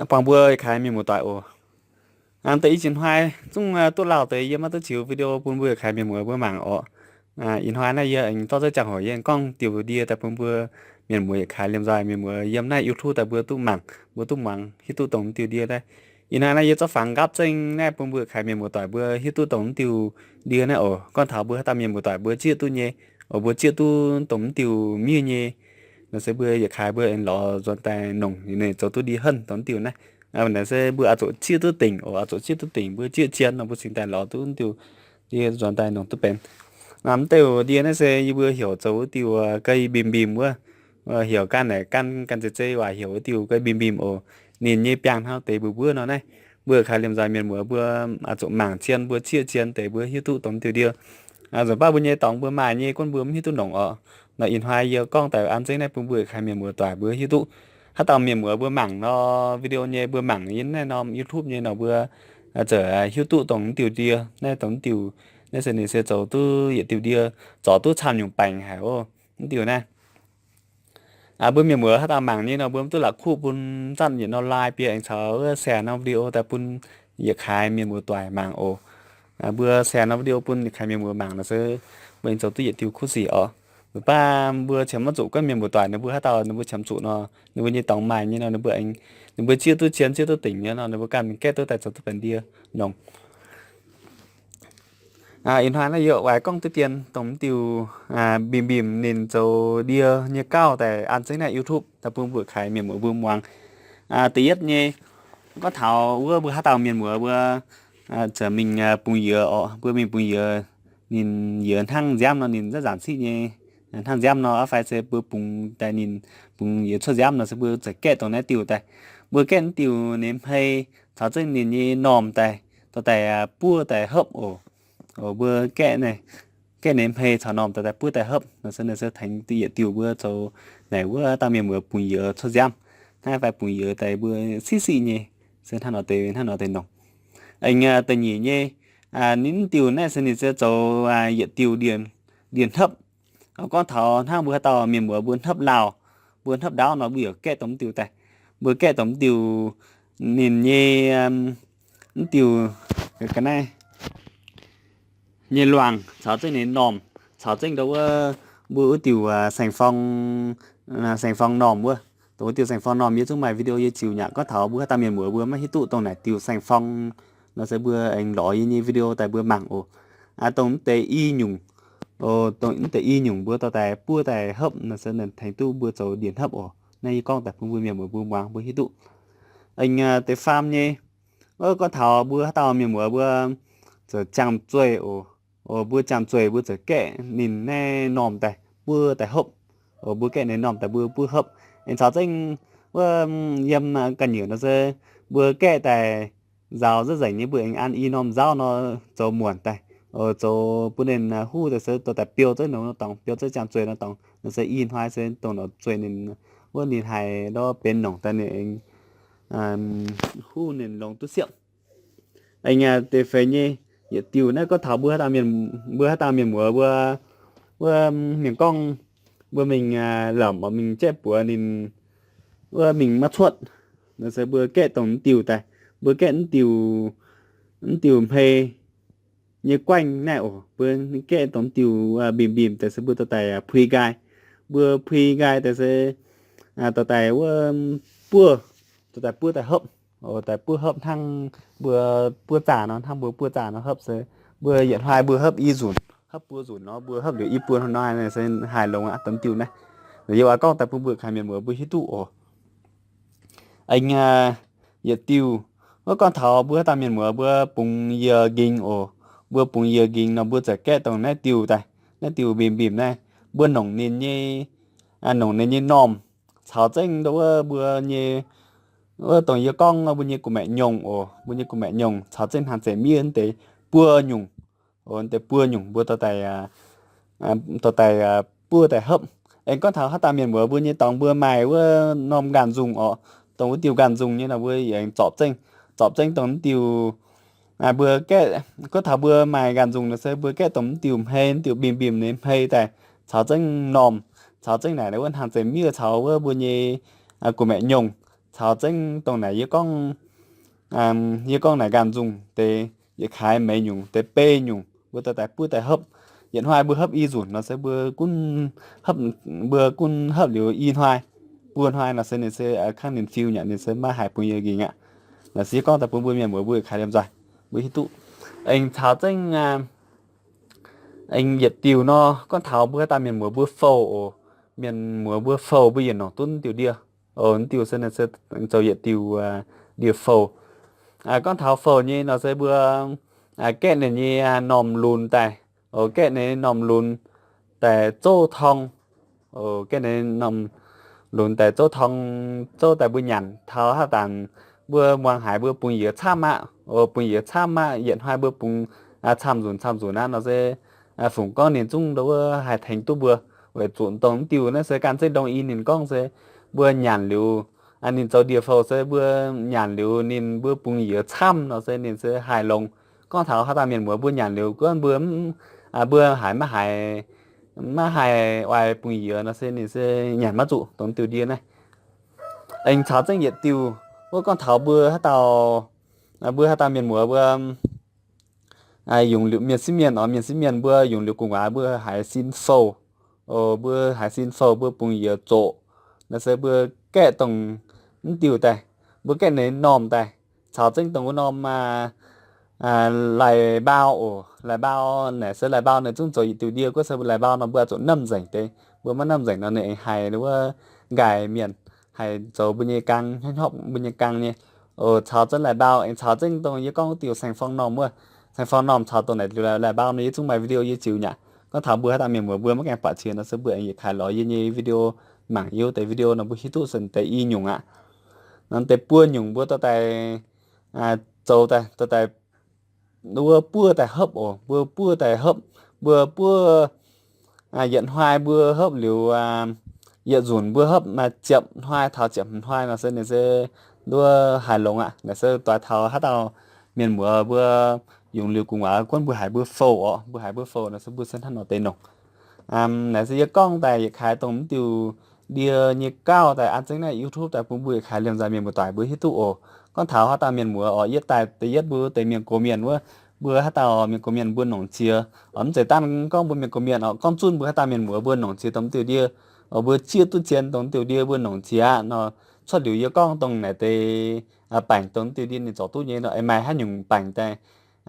buangh mbuo yietc kaaix mienh muoz-doic oc. Deix i jiex hnoi zungv duqv lauh deix yie maiv duqv ziux video bun mbuo yietc kaaix mienh muoz mbuo mangc oc. Ih hnoi naaiv yie aengx zorqv zengv ziangh hoc yie aengx gorngv diuh ndie daaih bun mbuo mienh muoz yietc kaaix liemh nzoih mienh muoz yiem naaiv YouTube daaih mbuo duqv mangc, mbuo duqv muangx hiuv duqv dongh mv diuh ndie naaiv. Ih hnoi naaiv yie zorqv fangx nqaapv zengv naaiv bun mbuo yietc kaaix mienh muoz-doic mbuo hiuv duqv dongh mv diuh ndie naaiv oc. Gorngv taux mbuo haaix dauh mienh muoz-doic mbuo zieqv duqv nyei oc, mbuo zieqv duqv dongh mv diuh miev nyei nor se mbuo yietc kaaix mbuo aengx lorz nzuonx daaih nongc ninh zoux duqv ndie henv dongh mv diuh naaiv. Naaiv se mbuo oix zuqc zieqv duqv dingc oc, oix zuqc zieqv duqv dingc mbuo zieqv cien nor mbuo cingx daaih lorz duqv mv diuh ndie nzuonx daaih nongc duqv benx. Mv diuh ndie naaiv se yie mbuo heuc zoux wuov diuh ga'mbim mbim wuov, heuc ganh naaic ganh ganh zeiz zeiz waac heuc wuov diuh ga'mbim mbim oc. Ninh nyei biangh hnangv deix mbuov mbuov nor naaiv. Mbuo yietc kaaix liemh nzoih mienh muoz mbuo oix zuqc mangc cien, mbuo zieqv cien deix mbuo hiuv duqv dongh mv diuh ndie. Nzunc baav mbuo nyei dorngx mbuo maaih nyei gunv mbuo mv hiuv duqv nongc oc. Nor ih hnoi yie gorngv daaih an zengv naaiv bun mbuo yietc kaaix mienh muoz-doic mbuo hiuv duqv. Haaix dauh mienh muoz mbuo mangc nor video nyei mbuo mangc yiem naaiv norm YouTube nyei nor mbuo zuqc hiuv duqv dongh mv diuh ndie naaiv, dongh mv diuh naaiv se ninh se zoux duqv yietc diuh ndie, zorc duqv camv nyungc baengc haic oc. Mv diuh naaiv mbuo mienh muoz haaix dauh mangc nyei nor mbuo mv duqv la'kuqv bun zanc yietc norm like bie aengx caux wuov share norm video daaih bun yietc kaaix mienh muoz-doic mangc oc. Mbuo share norm video bun yietc kaaix mienh muoz mangc nor se mbuo aengx zoux duqv yietc diuh kuv sic oc. Mv baac mbuo qiemx maiv zuqc gorngv mienh muoz-doic ninh mbuo haaix dauh ninh mbuo qiemx zuqc nor ninh mbuo nyei dorngx maaih nyei nor ninh mbuo aengx, ninh mbuo zieqv duqv cien zieqv duqv dingc nyei nor ninh mbuo ganh mingh gaeqv duqv daaih zoux duqv benx ndie nongc. Ih hnoi naaiv yie oix gorngv duqv dien dongh mv diuh mbim mbim ninh zoux ndie nyei gauh daaih an zengv naaiv YouTube daaih bun mbuo yietc kaaix mienh muoz mbuo muangx. Da'yietv nyei, gorngv taux wuov mbuo haaix dauh mienh muoz mbuo zuqc mingh bungx yiez oc, mbuo mingh bungx yiez, ninh yiez hnangv nziaamv nor ninh nzaanc siqv nyei, hnangv nziaamv nor fai se mbuo bungx daaih ninh bungx yiez cuotv nziaamv nor se mbuo zuqc gaeqv dongh naaiv diuh daaih. Mbuo gaeqv naaiv diuh ninh hmei caux zengv ninh nyei normh daaih, dorh daaih buov daaih hopv oc. Mbuo gaeqv, gaeqv ninh hmei caux normh dorh daaih buov daaih hopv nor se, nor se tengx yietc diuh mbuo zoux naaic wuov dauh mienh muoz bungx yiez cuotv nziaamv, hnangv fai bungx yiez daaih mbuo siqv siqv nyei, se hnangv nor deix, hnangv nor deix nongc. Aengx da'nyeic nyei, ninh diuh naaiv se ninh se zoux yietc diuh ndie-hnopv. Gorngv taux hnangv mbuo haaix dauh mienh muoz mbuo hnopv lauh, mbuo hnopv ndaauv nor mbuo yaac gaeqv dongh mv diuh daaih. Mbuo gaeqv dongh mv diuh ninh nyei, mv diuh ga'naaiv nyei luangc caux zengv ninh normh caux zengv ndau wuov mbuo wuov diuh saeng-forng, saeng-forng normh wuov. Dongh wuov diuh saeng-forng normh yie zungv maaih video yie ziux nyaqc. Gorngv taux mbuo haaix dauh mienh muoz mbuo maiv hiuv duqv dongh naaic diuh saeng-forng nor se mbuo aengx lorz yie nyei video daaih mbuo mangc oc. Dongh mv deix i nyungc, dongh mv deix i nyungc mbuo dorh daaih buov daaih hopv nor se tengx duqv mbuo zoux ndie-hnopv oc. Naaiv yie gorngv daaih bun mbuo mienh muoz mbuo muangx mbuo hiuv duqv. Aengx deix faam nyei, gorngv taux mbuo haaix dauh mienh muoz mbuo zuqc ziangh zueih oc. Mbuo ziangh zueih mbuo zuqc gaeqv ninh naaiv normh daaih buov daaih hopv. Mbuo gaeqv ninh normh daaih mbuo buov hopv. Aengx caux zengv wuov yiem ga'nyiec nor se mbuo gaeqv daaih nzaaux nzengc nyei mbuo aengx an i norm nzauv nor zoux muonc daaih, zoux bun ninh huv daaih se dorh daaih biou zengv nongx nor dorngx, biou zengv ziangh zueih nor dorngx. Nor se i hnoi se dongh nor zueih ninh wuov ninh haiz ndorv benx nongc daaih ninh aengx huv ninh longx duqv siepv. Aengx deix feix nyei, yietc diuh naaiv gorngv taux mbuo haaix dauh mienh, mbuo haaix dauh mienh muoz mbuo, wuov mienh gorngv mbuo mingh lamc oc, mingh jaeqv buoz ninh wuov mingh maiv cuotv, nor se mbuo gaeqv dongh mv diuh daaih, mbuo gaeqv mv diuh, mv diuh hmei nyei guaengv naaiv oc. Mbuo gaeqv dongh mv diuh mbim mbim daaih se mbuo dorh daaih pui nqaai. Mbuo pui nqaai daaih se dorh daaih wuov buov, dorh daaih buov daaih hopv, daaih buov hopv hnangv mbuo buov zaah nor, hnangv mbuo buov zaah nor hopv se mbuo yietc hnoi mbuo hopv i nzunc, hopv buo nzunc nor, mbuo hopv liuz i buo hnoi se haaix longx aqv dongh mv diuh naaiv. Yie oix gorngv daaih bun mbuo kaaix mienh muoz mbuo hiuv duqv oc. Aengx yietc diuh, wuov gorngv taux mbuo haaix dauh mienh muoz mbuo bungx yiez nqingx oc. Mbuo bungx yiez nqingx nor mbuo ziouc gaeqv dongh naaiv diuh daaih, naaiv diuh mbim mbim naaiv. Mbuo nongc ninh nyei, nongc ninh nyei normh caux zengv ndau wuov mbuo nyei, wuov dongh yie gorngv mbuo nyei gu'maeqc nyungc oc, mbuo nyei gu'maeqc nyungc caux zengv hnaangx zeix miev deix buo nyungc, deix buo nyungc mbuo dorh daaih, dorh daaih buov daaih hopv. Aengx gorngv taux haaix dauh mienh muoz mbuo nyei dorngx mbuo maaih wuov norm nqaanh nzungh oc, dongh wuov diuh nqaanh nzungh nyei nor mbuo aengx zorpc zengv, zorpc zengv dongh mv diuh mbuo gaeqv, gorngv taux mbuo maaih nqaanh nzungh nor se mbuo gaeqv dongh mv diuh hmei, mv diuh mbim mbim nyei hmei daaih caux zengv normh, caux zengv naaic wuov hnaangx zeix miev caux wuov mbuo nyei gu'maeqc nyungc, caux zengv dongh naaic yie gorngv, yie gorngv naaic nqaanh nzungh deix yietc kaaix meix nyungc deix bei nyungc mbuo dorh daaih buov daaih hopv. Yietc hnoi mbuo hopv i nzunc nor se mbuo gunv hopv, mbuo gunv hopv liuz i hnoi buo hnoi nor se ninh se kangv ninh fiu nyei, ninh se maiv haih bungx yie nqingc aqv. Naaiv se yie gorngv daaih bun mbuo mienh muoz mbuo yietc kaaix liemh nzoih mbuo hiuv duqv. Aengx caux zengv aengx yietc diuh nor, gorngv taux mbuo haaix dauh mienh muoz mbuo fouv oc. Mienh muoz mbuo fouv mbuo yietc nongc duqv diuh ndie. Oc, diuh se ninh se zoux yietc diuh ndie fouv. Gorngv taux fouv nyei nor se mbuo gaeqv ninh nyei normh lunx daaih. Oc, gaeqv ninh normh lunx daaih zouv torng. Oc, gaeqv ninh normh lunx daaih zouv torng, zouv daaih mbuo nyanc taux haaix zanc mbuo muangx haiz mbuo bungx-yiez camv aqv. Oc, bungx-yiez camv aqv, yietc hnoi mbuo bungx camv nzunc camv nzunc aqv nor se fungc gorngv ninh zungv ndo wuov haih tengx duqv mbuo. Weic zuqc dongh diuh naaiv se ganh zengv ndongc i ninh gorngv se mbuo nyanc liuz, ninh zoux ndie-fouv se mbuo nyanc liuz ninh mbuo bungx-yiez camv nor se ninh se haih longx. Gorngv taux haaix dauh mienh muoz mbuo nyanc liuz guonv mbuo, mbuo haiz maiv haih, maiv haih oix bungx-yiez nor se ninh se nyanc maiv zuqc dongh diuh ndie naaiv. Aengx caux zengv yietc diuh, wuov gorngv taux mbuo haaix dauh, mbuo haaix dauh mienh muoz mbuo yungz liuz mienh sieqv mienh oc, mienh sieqv mienh mbuo yungz liuz gu'nguaaz mbuo haiz sin fouv. Mbuo haiz sin fouv mbuo bungx-yiez zoqc. Naaiv se mbuo gaeqv dongh mv diuh daaih, mbuo gaeqv ninh normh daaih, caux zengv dongh wuov norm lai-mbao oc. Lai-mbao naaic se lai-mbao naaic zungv zoux yietc diuh ndie guov se lai-mbao nor mbuo zuqc namv nzengc deix. Mbuo maiv namv nzengc nor ninh aengx haih wuov nqaaic mienh, haih zoux mbuo nyei gang, hnyorqv mbuo nyei gang nyei. Oc, caux zengv lai-mbao aengx caux zengv dongh yie gorngv wuov diuh saeng-forng normh wuov. Saeng-forng normh caux dongh naaic diuh lai-mbao nor yie zungv maaih video yie ziux nyaqc. Gorngv taux mbuo haaix dauh mienh muoz mbuo maiv gaengh buatc qiex nor se mbuo aengx yietc kaaix lorz yie nyei video mangc yie wuov deix video nor mbuo hiuv duqv se deix i nyungc aqv. Nor deix buo nyungc mbuo dorh daaih zoux daaih, dorh daaih wuov buov daaih hopv oc. Mbuo buov daaih hopv, mbuo buov yietc hnoi mbuo hopv liuz, yietc nzunc mbuo hopv ziepc hnoi taux ziepc hmz hnoi nor se ninh se nduov haih longx aqv. Naaiv se doix taux haaix dauh mienh muoz mbuo yungz liuz gu'nguaaz guonv mbuo haiz mbuo fouv oc, mbuo haiz mbuo fouv nor se mbuo se hnangv nor deix nongc. Naaiv se yie gorngv daaih yietc kaaix dongh mv diuh ndie nyei gauh daaih an zengv naaiv YouTube daaih bun mbuo yietc kaaix liemh nzoih mienh muoz-doic mbuo hiuv duqv oc. Gorngv taux haaix dauh mienh muoz oc, yietv daaih da'yietv mbuo deix mienh gox mienh wuov, mbuo haaix dauh mienh gox mienh mbuo nongc qiex oc, mv zeiz dangh gorngv mbuo mienh gox mienh oc, gorngv zunv mbuo haaix dauh mienh muoz mbuo nongc qiex dongh mv diuh ndie oc, mbuo zieqv duqv zien dongh mv diuh ndie mbuo nongc qiex aqv nor, cuotv liuz yie gorngv dongh naaic deix baengc dongh mv diuh ndie ninh zoux duqv nyei nor, maaih haaix nyungc baengc daaih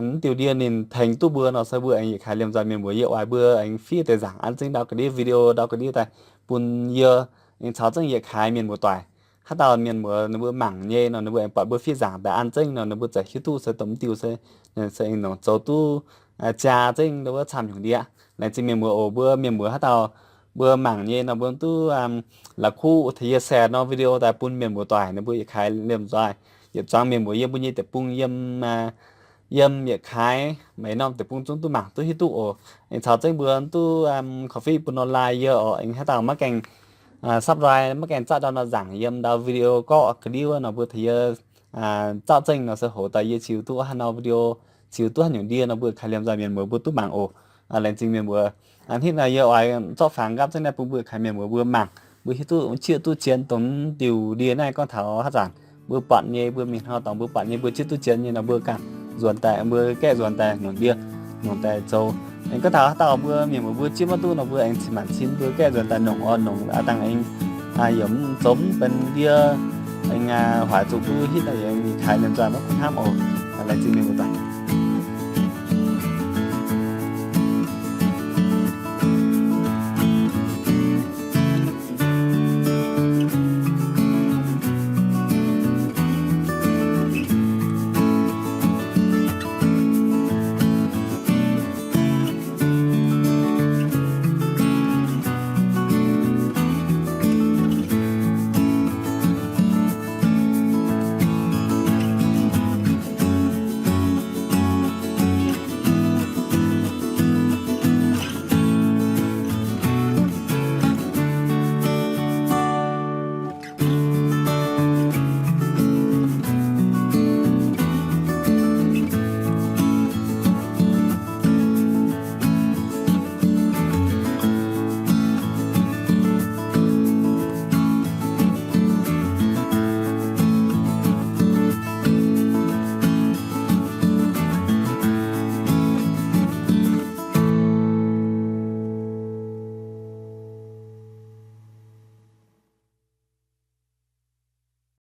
mv diuh ndie ninh tengx duqv mbuo nor se mbuo aengx yietc kaaix liemh nzoih mienh muoz yie oix mbuo aengx fiev deix nzaangc an zengv ndau ga'ndiev video ndau ga'ndiev daaih bun yie aengx caux zengv yietc kaaix mienh muoz-doic. Haaix dauh mienh muoz ninh mbuo mangc nyei nor ninh mbuo aengx buatc mbuo fiev nzaangc daaih an zengv nor ninh mbuo ziouc hiuv duqv se dongh mv diuh se, se aengx nongc zoux duqv jaa zengv wuov camv nyungc ndie. Laengz zingh mienh muoz oc, mbuo mienh muoz haaix dauh mbuo mangc nyei nor mbuo duqv la'kuqv taux yie share norm video daaih bun mienh muoz-doic ninh mbuo yietc kaaix liemh nzoih. Yietc zuangx mienh muoz yiem mbuo nyei deic-bung yiem, yiem yietc kaaix maiv norm deic-bung zungv duqv mangc duqv hiuv duqv oc. Aengx caux zengv mbuo duqv korv-fiqv bun nor lai yie oc, aengx haaix dauh maiv gaengh subscribe maiv gaengh zatv ndau nor nzaangc yiem ndau video gorqv ga'ndiev wuov nor mbuo taux yie zatv zengv nor se hoz daaih yie ziux duqv haaix norm video, ziux duqv haaix nyungc ndie nor mbuo kaaix liemh nzoih mienh muoz mbuo duqv mangc oc. Laengz zingh mienh muoz. Hnangv naaic yie oix zorqv fangx nqaapv zengv naaiv bun mbuo kaaix mienh muoz mbuo mangc, mbuo hiuv duqv zieqv duqv zien dongh diuh ndie naaiv gorngv taux haaix zanc mbuo buatc nyei, mbuo mingh hnoi dorngx mbuo buatc nyei, mbuo zieqv duqv zien nyei nor mbuo ganh nzuonx daaih, mbuo gaeqv nzuonx daaih nongc ndie, nongc daaih zoux. Aengx gorngv taux haaix dauh mbuo mienh muoz mbuo zieqv maiv duqv nor mbuo aengx cin-maanc cin mbuo gaeqv nzuonx daaih nongc orn nongc aqv dangh aengx yiem zoux mv benx ndie, aengx hoic zuqc mbuo hitv daaih yietc kaaix liemh nzoih maiv hnamv oc. Laengz zingh mienh muoz-doic.